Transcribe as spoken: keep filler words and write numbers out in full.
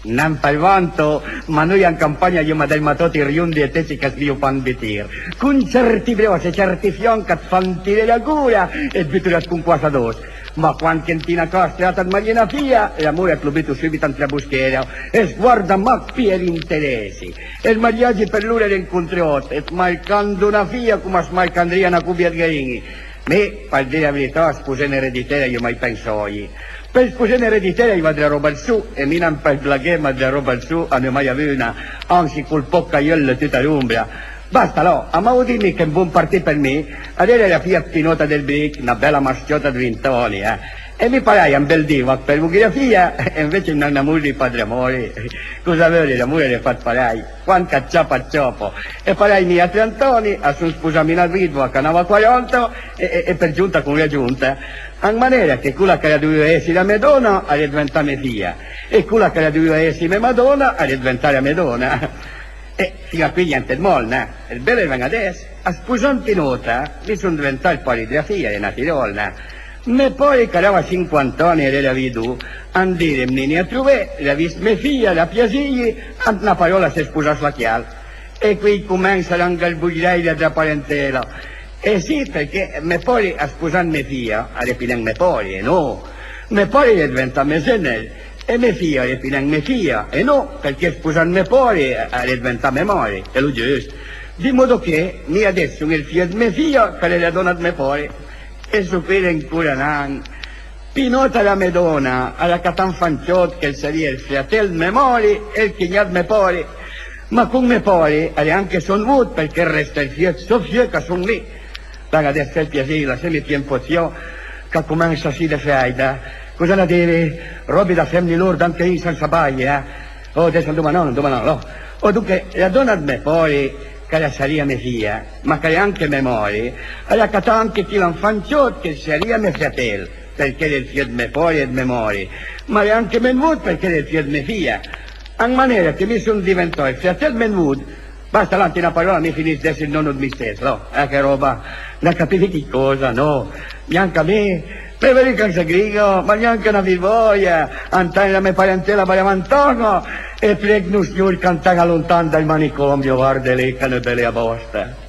Nen për vanto, ma noi an campagna i ësma dij matòt riondi e tesi ch'a sviu pa ën bitir, con cërti bròs e cërti fianch ch'at fan tiré la gola e ët buto la sconquassa adoss. Ma quand ch'ant na ca a strata ëd marié na fija, l'amor ët lo buto sùbit ant la boschera e ës guarda mach pì l'interèssi. E ël mariagi për lor a l'é ën contròt, e smarcando na fija com as smarcandrìa na cobia ëd garin-i. Mi, për dì la verità, a sposé n'ereditera i l'heu mai pensaje. Për sposé n'ereditera a i va dla ròba ëd sò, e mi nen për blaghé, ma dla ròba ëd sò a n'heu mai avù na, ansi col pòch ch'a-i eul l'é tuta l'ombra. Basta, là, a m'avevo dì mi che ën bon partì për mi a l'era la fija ëd Pinòta dël Brich, na bela mas-ciòta ëd vint ani, eh. E mi parèj, un bel dì, vach për voghé la fija, e anvece i m'ën-namoro dij pàdr e màr. Cosa veulo, l'amor a l'é fat parèj. Quand ch'at ciapa, at ciapa. E parèj mi a trenta ani a son sposà mi na vìdoa ch'a n'ava quaranta e, e, e për gionta con la gionta. An manera che cola ch'a l'ha dovùa esse la mè dòna a l'é dventà mè fija, e cola ch'a l'ha dovùa esse mè madòna a l'é dventà la mè dòna. E fin-a qui gnente ëd màl, neh? Ël bel a ven adess. A sposand Pinòta, mi son dventà ël pari dla fija, a l'é naturàl, neh? Mè pàr ch'a l'ava sinquanta ani a l'era vìdovo, an dì l'é mnìne a trové, l'ha vist mè fija, l'ha piasìje, an na paròla s'é sposà sò chiel. E qui a comensa la 'ngalbuglijra dla parentela. Eh sì, përchè mè pàr a sposand mè fija a l'é pì nen mè pàr, e nò. Mè pàr a l'é dventà mè zënner, e mè fija a l'é pì nen mè fija, e nò, përchè sposand mè pàr a l'é dventà mè màr, e l'é giust. Di modo che mi adess son ël fij ëd mè fija ch'a l'é la dòna ëd mè pàr. E sò qui ancora nen. Pinòta la mè dòna a l'ha catà un fanciòt ch'al sarìa ël fratel ëd mè màr e ël cugnà ëd mè pàr. Ma con mè pàr a l'é anche sò nvod, përchè ël resta ël fij ëd sò fij ch'a son mi. Dai, adess fé ël piasì, lasseme pijé un pò ëd fià, ch'a comensa sì de frèid. Cosa na deve? Ròbe da femne lord, anche ij sensa baje, eh? Oh, adess andoma là, andoma là, là. Oh, donca, la dòna ëd mè pàr, ch'a la sarìa mè fija, ma ch'a l'é anche mè màr, a l'ha catà anche chila un fanciòt ch'al sarìa mè fratel, përchè a l'é ël fij ëd mè pàr e ëd mè màr, ma a l'é anche mè nvod përchè a l'é ël fij ëd mè fija. An manera che mi son diventà ël fratel ëd mè nvod. Basta, là, ant na paròla, mi finissi d'esse ël nòno ëd mi stess, là. Eh, che ròba! Na capìe chi còsa, nò? Gnanca mi. Mé vëdde ch'an sa grin-a, ma gnanca n'avevi vòja. Ant la mè parentela a l'é lontan-a, e prego Nosgnor ch'ant-a lontan dal manicomio, varde lì ch'a n'é bele a bòsta.